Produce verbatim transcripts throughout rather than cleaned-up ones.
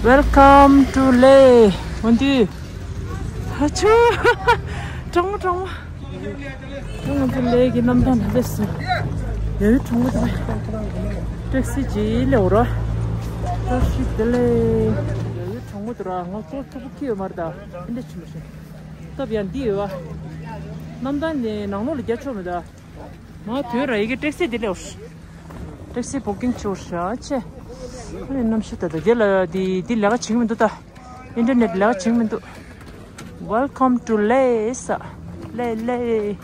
Welcome to Leh. འོན་ཏེ། ཧ་ཆུ། གྲང་མོ་གྲང་མོ། ང་ཚོ་ལེ་གི་གནམ་ཐང་ནས་སླེབས་སོང་། ཡ་ཡུ་གྲང་མོ་འདུག་ཊེག་སི་ཅིག་སླེབས་འོ་ར། བཀྲ་ཤིས་བདེ་ལེགས། ཡ་ཡུ་གྲང་མོ་འདུག་ར། ང་སྐོར་ཐུག་པོ་ཁྱི་ཡོད་མ་རེད་ད། འདི་འདྲ་ཆུ་མ་ཤེས། སྟབས་ཡག་འདི་ཡོད་བ། གནམ་ཐང་ནས་ནང་ལོགས་ལ་རྒྱག་ཆོག་མི་འདུག་མ་དོན་ར་ཡི་གེ་ཊེག་སི་འདི་སླེབས། ཊེག་སི་བུ་ཀིང་བྱས་ཤག་ཆེ། ཨ་ནི་གནམ་གཤིས་ད་ལྟ་དེ་ལ་འདི་འདི་ལས་ཀ་བྱེད་ཀྱི་མི་འདུག་ད། ཨིན་ཊར་ནེཊ་ལས་ཀ་བྱེད་ཀྱི་མི་འདུག Welcome to Leh ས། ལེ་ལེ།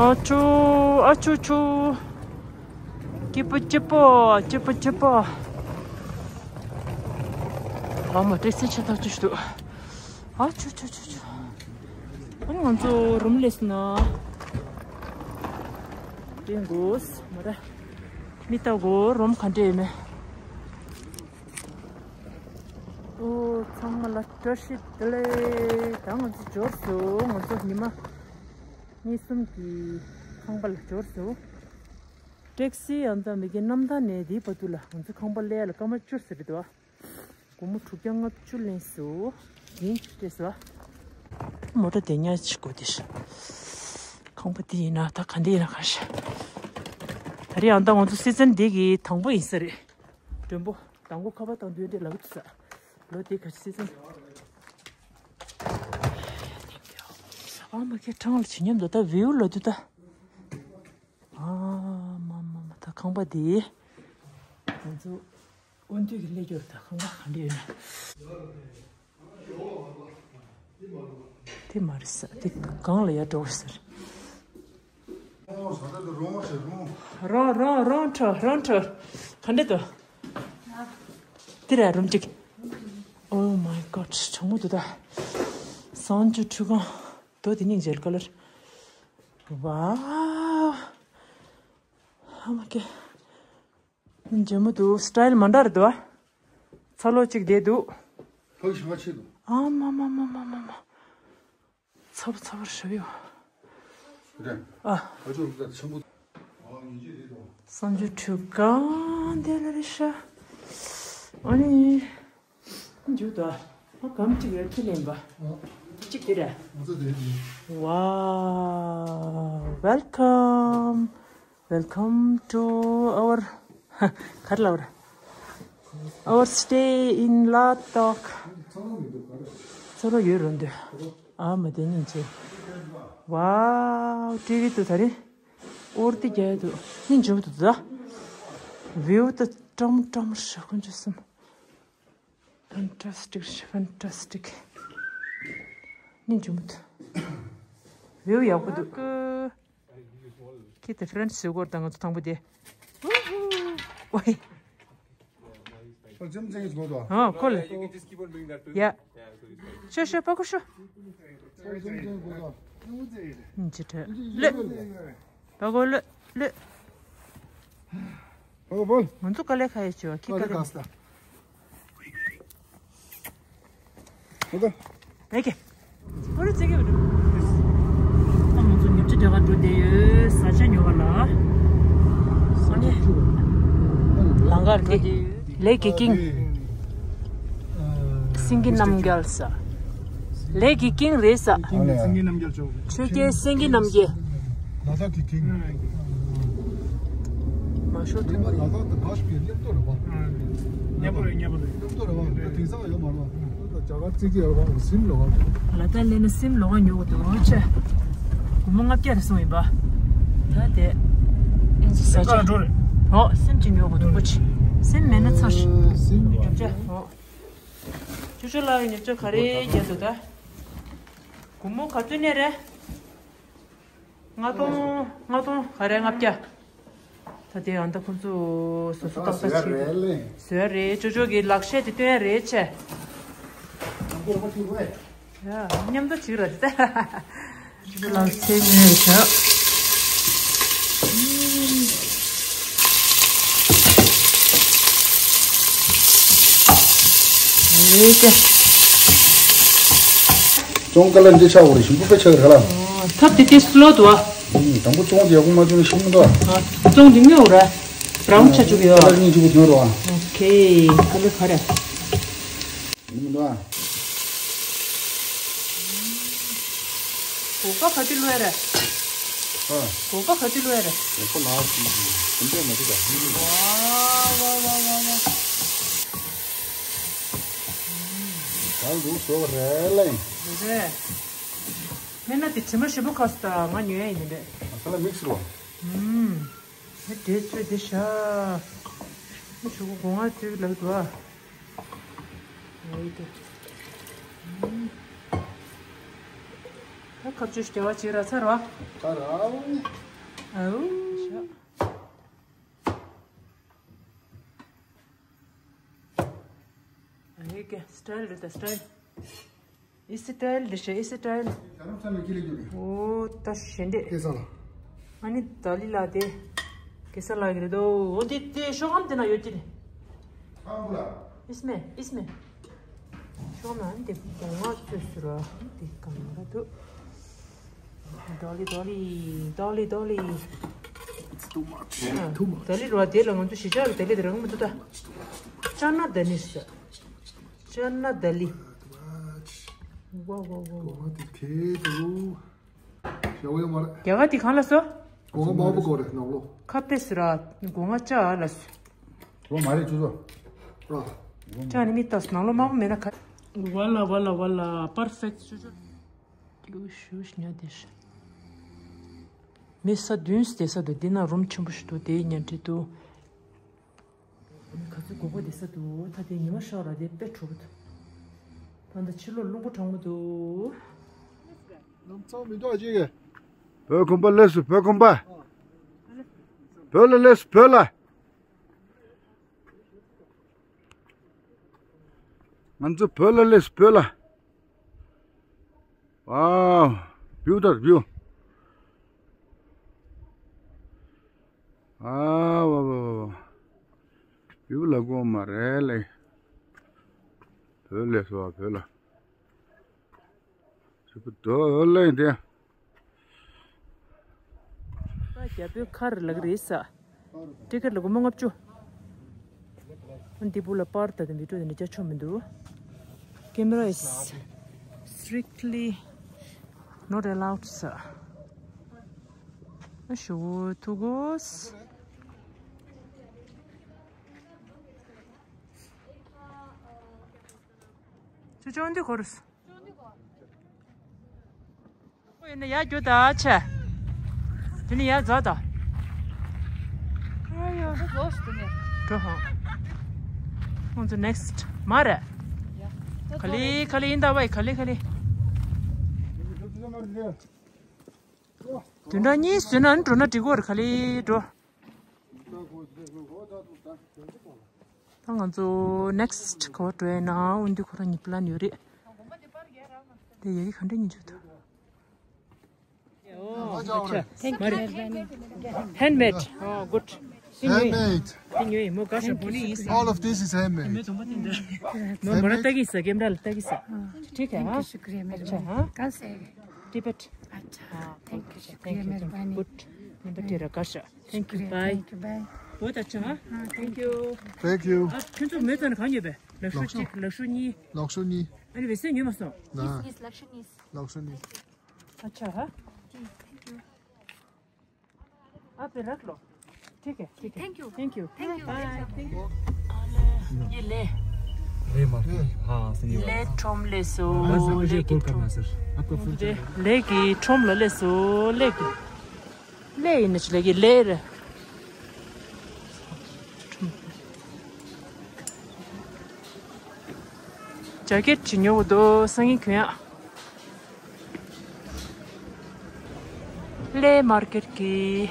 ཨ་ཆུ། ཨ་ཆུ་ཆུ། སྐྱིད་པོ་སྐྱིད་པོ་སྐྱིད་པོ་སྐྱིད་པོ། ཨ་མ་ཊེག་སི་ཆེ་ཐག་ཆོད་ཞིག་འདུག་ཨ་ཆུ་ཆུ་ཆུ་ཆུ། ཨ་ནི་ང་ཚོ་རུམ་སླེབས་སོང་ན། དེ་འགོ་མ་ར། མི་ལྟ་གོ་རུམ་ག་འདྲ་ཡོད་མེད། ཨོ་ཚང་མ་ལ་བཀྲ་ཤིས་བདེ་ལེགས། ད་ང་ཚོ་འབྱོར་སོང་། ང་ཚོ་ཉི་མ་གཉིས་གསུམ་གྱི་ཁང་པ་ལ་འབྱོར་སོང་། ཊེག་སི་ཡང་ད་མི་གི་གནམ་ཐང་ནས་དེའི་བར་དུ་ལ་ང་ཚོ་ཁང་པ་སླེབས་ཡ་ལ་སྐར་མ་བཅུ་ཙམ་རེད་འདུག་སྒོར་མོ་དྲུག་བརྒྱ་ལྔ་བཅུ་ལེན་སོང་། ཡིན་སྤྲད་སོང་། མོ་ཊ་དེ་ཉག་ཅིག་དགོས་དེ་ཤ། ཁང་པ་འདི་ཡིན་ན་ད་ག་འདི་ཡིན་ན་ག་ཤ། ད་རེས་ཨ་ད་ང་ཚོ་སི་ཛན་འདི་གི་དང་པོ་ཡིན་ས་རེད། མགྲོན་པོ་དང་པོ་ཁ་པར་བཏང་དུས་འདྲེ་ལབ་ཀྱི་འདུག་ས། ལོ་དེ་ག་ཤ་སི་ཛན། ཨ་མ་ཁྱེད་གྲང་ལ་བྱེད་སྙམ་འདུག་ད་བེའུ་ལ་དུས་ད། ཨ་མ་མ་མ་ད་ཁང་པ་འདི། ང་ཚོ་དབོན་སྟོད་ཀྱི་སླེབས་རྒྱུར་ད་ཁང་པ་ག་འདྲ་ཡོད་ན། དེ་མ་རེད་ས་དེ་གང་ལ་ཡར་འགྲོ་དགོས་ས་རེད། རང་རང་རང་ཁྲོ་རང་ཁྲོ་ག་འདྲ་འདུག་དེ་ར་རུམ་གཅིག Oh my god གྲང་མོ་འདུག་ད། གསང་སྤྱོད་ཁྲུས་ཁང་རྡོ་དེ་སྙིང་རྗེ་ལ་ཀ་ལར། ཝའོ། ཨ་མ་ཀེ། འཇོན་མོ་འདུག་སི་ཊལ་མ་འདྲ་རེད་འདུག་ཨ། ཚ་ལོ་གཅིག་བསྡད་འདུག་ཕག་ཞིམ་པ་ཆེ་འདུག་ཨ་མ་མ་མ་མ་མ་མ། ཚ་པོ་ཚ་པོར་ཞབས་ཡོ། རེད། ཨ། ཨ་ཅོ་རུ་ད་ཆེན་པོ། གསང་སྤྱོད་ཁྲུས་ཁང་འདི་ལ་རེད་ཤག་ཨ་ནི། འཇུ་དོ། ཨ་གམ་གཅིག་ཡོད་ཁྱི་ལེན་པ། གཅིག་དེ་རེད། ང་ཚོ་དེ་ཡིན། Wow, welcome. Welcome to our གར་ལ་བར། Our stay in Ladakh. ཚོ་རོ་ཡོད་རུང་འདུག་ཨ་མ་དེ་ཉིན་ཅེ། Wow, ཊི་ཝི་དུ་ད་རེ། ཨོར་ཏི་རྒྱ་དུ་ཉིན་འཇུ་དུ་ད། View དུ་ཀྲམ་ཀྲམ་ཧྲ་ཁོན་ཅུ་སུམ། Fantastic, fantastic. ནི་འཇུ་མུ་ཐུ། བེའུ་ཡག་པོ་འདུག་ཁྱི་དེ་ཧྥི་རེན་ཆི་ཟེར་གོ་ར་ད་ང་ཚོ་དང་པོ་དེ། ཝའི། ཨོ་ཅམ་ཅན་གྱི་གོ་དོ། ཨ་ཁོ་ལ། ཡ། ཤོ་ཤོ་པ་ཀོ་ཤོ། ཨོ་ཅམ་ཅན་གྱི་གོ་དོ། ཅི་ཁྲ་ལེ། པ་ཀོ་ལེ་ལེ། པ་ཀོ་བོལ། ང་ཚོ་དཀའ་ལས་ཁ་ཡེ་བྱེད་བ་ཁྱི་དཀའ་ལས། ཨོ་ཀེ། ཨོ་རེ་ཙེ་གེ་བ་འགྲོ། ཨ་ང་ཚོ་ཉོ་ཆ་རྒྱག་ག་འགྲོ་བསྡད་ཡོད། ས་ཆ་ཉོ་བ་ལ། ཨ་ནི། ལང་ཀར་འགྲོ་བསྡད་ཡོད། ལེགས་ཀྱི་ཀིང་། སེང་གེ་རྣམ་རྒྱལ་ས། ལེགས་ཀྱི་ཀིང་རེད་ས། སེང་གེ་རྣམ་རྒྱལ་ཆོག་ཆོས་རྒྱལ་སེང་གེ་རྣམ་རྒྱལ། ལ་དྭགས་ཀྱི་ཀིང་། མ་ཤོར་ཐུབ་པ་རེད། ལ་དྭགས་དང་བ་ཞིག་གི་མཉམ་དུ་རེད་པ། མཉམ་པོ་རེད། མཉམ་པོ་རེད། མཉམ་དུ་རེད་པ། དེང་སང་ཡོད་མ་རེད་པ། ད་རྒྱ་གར་རྩིས་ཀྱི་ཡོད་པ་སིམ་ལོག་པ། ལ་དྭགས་སླེབས་ན་སིམ་ལོག་པ་ཉོ་དགོས་འདུག་ཨོ་ཆེ། སྒོར་མོ་ལྔ་བརྒྱ་རེ་སོང་ཡིན་པ། ད་དེ། ཨེ་ཙི་ས་ཆ། འགྲོ་རེད། ཨོ་སིམ་གཅིག་ཉོ་དགོས་འདུག་པོ་ཆེ། སིམ་མེད་ན་ཚར། སིམ་ལོག་པ། ཨོ། ཅོ་ཅོ་ལགས་ཉོ་ཆ་ག་རེ་རྒྱག་འདུག་ད། སྒོར་མོ་ག་ཚོད་ནས་རེད། ལྔ་སྟོང་། ལྔ་སྟོང་ག་རེ་ལྔ་བརྒྱ། ད་དེ་ཨ་ད་ཁོ་ཚོ་སོ་སོ་ཏག་ཏག་བྱེད་ཀྱི་འདུག་བཟོ་ཡ་རེད། ཅོ་ཅོ་གི་ལག་ཤེས་དེ་སྟོན་ཡ་རེད་ཆེ། ཡ་མཉམ་དུ་བྱེད་ར་དེ་ད། ལག་ཆས་ཉོས་ཡོད་ཤག་ལས་ཀ་ཅུང་དཀའ་ལས་འདི་ཆགས་འོ་རེ་ཞིམ་པོ་དཔེ་ཆགས་རེད་ལ། ཐབས་དེ་དེ་སློ་དུ་བ། དང་པོ་བཙོང་དེ་ཡག་པོ་མ་བཙོང་ན་ཤེས་མི་འདུག་ཨ། བཙོང་དེ་ཉོ་ར། བྲང་ཆ་བཅུག་ཡོད། ཁ་ལག་གཉིས་བཅུག་པོ་ཐོན་རོགས་ཨ། ཨོ་ཁེ། ཁ་ལག་ག་རེ། ཡིན་མི་འདུག་ཨ། གོ་ཀ་ག་དུས་ལོས་རེད། ཨ། གོ་ཀ་ག་དུས་ལོས་རེད། གོ་ཀ་ལ་སུམ་ཅུ་མ་ཐུབ་ད། ཝ་ཝ་ཝ་ཝ་ཝ། ད་ལུག་བཟོ་བ་རེད་ལ་ཡིན། རེད། མེད་ན་དེ་དྲི་མ་ཞིམ་པོ་ཁ་སུ་ད་ང་ཉོ་ཡ་ཡིན་རེད། ཁ་ལག་མིག་སི་རོ། ཨུམ། ཧེ་དེ་ཚོད་དེ་ཤ། ཧེ་ཆུ་གུ་གོང་ང་ཚོད་ལག་འདུག་ཨ། ཨེ་དེ། ཨུམ། ད་ཁ་བཅུ་སྐྱ་བ་ཅིག་ར་ཚར་བ། ཚར་བ། ཨའུ། ཤ། ཨེ་ཀེ་སི་ཊལ་རེད་ད་སི་ཊལ། ཨི་སི་ཊལ་འདི་ཤེས་ཨི་སི་ཊལ། ཡ་རབས་ཚ་ནས་ཁྱི་ལས་རྒྱུ་རེད། ཨོ་ད་ཞེ་འདྲེ། སྐལ་བཟང་ལགས། ཨ་ནི་ད་ལི་ལ་དེ། སྐལ་བཟང་ལགས་ཀྱི་རེད་དོ། འོ་འདི་དེ་ཤོག་ཨམ་དེ་ན་ཡོད་ཀྱི་རེད། ཨ་ཁུ་ལ། ཨིས་མེ་ཨིས་མེ། ཤོག་ཨམ་ཨ་ནི་དེ་སྒོ་ང་ཚོས་ཟེར་བ་དེ་གང་ར་འདུག་ཌོ་ལི་ཌོ་ལི་ཌོ་ལི་ཌོ་ལི། It's too much. Too much. ཌོ་ལི་རོ་དེ་ལ་ང་ཚོ་གཞིས་ཆགས་ལ་ཌོ་ལི་དེ་རང་མི་འདུག་ད། ཅ་ན་ཌ་ལི་ཟེར། ཅ་ན་ཌ་ལི། ཝ་ཝ་ཝ་ཝ། གོང་དེ་དེ་དུ། ཞའོ་ཡོ་མར། རྒྱ་གར་དེ་གང་ལ་སོ། གོང་མ་པོ་གོ་རེ་ནང་ལོ། ཁ་པེ་སི་ར། གོང་ང་ཅ་ལ་སོ། ལོ་མ་རེད་ཅུ་ཚོ། ར། ཅ་ནི་མི་ཏོ་སི་ནང་ལོ་མ་པོ་མེད་ན་ཁ། ཝ་ལ་ཝ་ལ་ཝ་ལ་པར་ཕེག་ཅུ་ཅུ། ཡུ་ཤུ་ཤུ་ཉ་དེ་ཤ། མི་ས་བདུན་སྟེ་ས་དུ་འདི་ན་རུམ་ཆེན་པོ་ཞིག་འདུག་དེའི་ཉ་འདྲེ་དུ། ཁ་ཚུ་གོ་གོ་དེ་ས་དུ་ད་དེ་ཉི་མ་ཤར་ར་དེ་དཔེ་འཕྲོ་བོ་དུ། ད་ད་ཕྱི་ལོགས་རླུང་བུ་གྲང་མོ་དུ། ལམ་ཚང་མི་འདུག་ཅིག་གི། བོད་ཁམས་པ་སླེབས་སོང་བོད་ཁམས་པ། བོད་ལ་སླེབས་སོང་བོད་ལ། ང་ཚོ་བོད་ལ་སླེབས་སོང་བོད་ལ། Wow, beautiful view. ཨ་ཝ་ཝ་ཝ་ཝ། བིའུ་ལ་གོ་མ་རེད་ལེ། བོད་ལས་སོ་བོད་ལ། ཞེ་པོ་འདུག་ལེ་འདི། ད་རྒྱ་བོད་ཁར་ལག་རེད་ས། ཊི་ཀེ་ཊི་ལ་སྒོར་མོ་ལྔ་བཅུ། འདི་བུ་ལ་པར་ད་དེ་བི་ཌིའོ་དེ་འདྲ་རྒྱག་ཆོག་མི་འདུག Camera is strictly not allowed, sir. ཨ་ཞོ་ཐུག་གོ། ཅོ་ཅོ་འདི་གོ་རུ། ཁོ་ཡིན་ན་ཡར་རྒྱུག་ད་ཆེ། དེ་ནི་ཡར་འཛེགས་ད། འགྲོ་ཧང་། ཁོང་ཚོ་ནེག་སི་ཊི་མ་རེད། ག་ལེ་ག་ལེ་ཡིན་ད་བའི་ག་ལེ་ག་ལེ། བདུན་ཕྲག་གཉིས་བཟོས་ན་འགྲོ་ན་འགྲིག་གོ་རེད་ག་ལེ་འགྲོ། ད་ང་ཚོ་ནེག་སི་ཊི་ག་པར་འགྲོ་ཡ་ན་འོན་ཏེ་ཁོ་རང་གཉིས་པི་ལན་ཡོད་རེད། དེ་ཡ་གི་ག་འདྲ་ཡིན་ཆོག་ཏུ། Thank you. Handmade. Oh, good. Handmade. All of this is handmade. ठीक है, हाँ? शुक्रिया मेहरबानी। अच्छा, हाँ? कहाँ से है? तिब्बत। अच्छा, thank you, शुक्रिया मेहरबानी। Good. Thank you, bye. बहुत अच्छा, हाँ? Thank you. Thank you. ཁྱོད་ཚོ་མེད་ཙང་གང་ཉོས་པས། ལག་ཤུ་གཅིག་ལག་ཤུ་གཉིས། ལག་ཤུ་གཉིས། ཨ་ནི་བེ་སེ་ཉོས་མ་སོང་། ལག་ཤུ་གཉིས། ལག་ཤུ་གཉིས། अच्छा, हाँ? आप पे रख लो। ठीक है, ठीक है। Thank you. Thank you. Thank you. Bye. ये ले। ले मार के। हाँ, सही बात। ले ट्रम ले सो, बस मुझे ले की कॉल करना, ट्रम। सर। आपका फोन चल रहा है। ले की ट्रम ले, ले सो, ले की। ले इन्हें चले गए, ले रे। ཇེ་ཀེཊ་ཅིག་ཉོ་དགོས་འདུག་སང་ཉིན་གྱོན་ཡག་ལེ་མར་ཀེཊ་ཀྱི།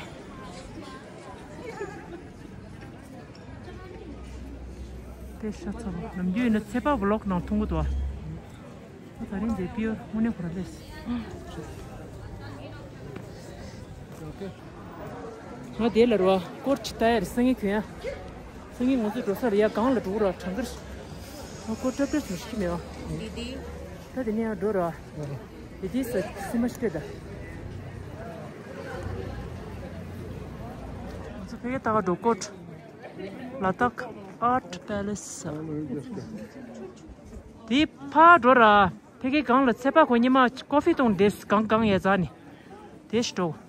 དེ་ཤ་ཚ་བོ་ནམ་རྒྱུན་ཡིན་ན་ཚེ་དཔག་བི་ལོག་ནང་མཐོང་གི་འདུག་ཨ། ད་རིང་དེ་པིའོར་དངོས་གནས་ཁོ་རང་ལེས། ང་དེ་ལ་རོ་སྐོར་ཅིག་ལྟ་ཡ་རེད། སང་ཉིན་གྱོན་ཡ། སང་ཉིན་ང་ཚོ་འགྲོ་ས་རེད་ཡ། སྒང་ལ་འགྲོ་གི་ར་གྲང་གི་རེད། ང་སྐོར་ཏྲབ་ཏྲབ་བཟོ་ཤེས་མེད་བ། ད་དེ་ནས་ཡང་འགྲོ་ར། དེ་དུས་སུ་སེམས་པ་སྐྱོ་ད། ཕ་གི་ད་ག་འགྲོ་ཀོཊ། ལ་དྭགས་ཨར་ཊི་པེ་ལེ་སི། དེ་ཕར་འགྲོ་ར། ཕ་གི་སྒང་ལ་ཚེ་པ་ཁོ་ཉི་མ་ཀོ་ཕི་བཏུང་འདྲེས་གང་གང་ཡས་ཟ་ནི། དེ་ཞིག་འགྲོ།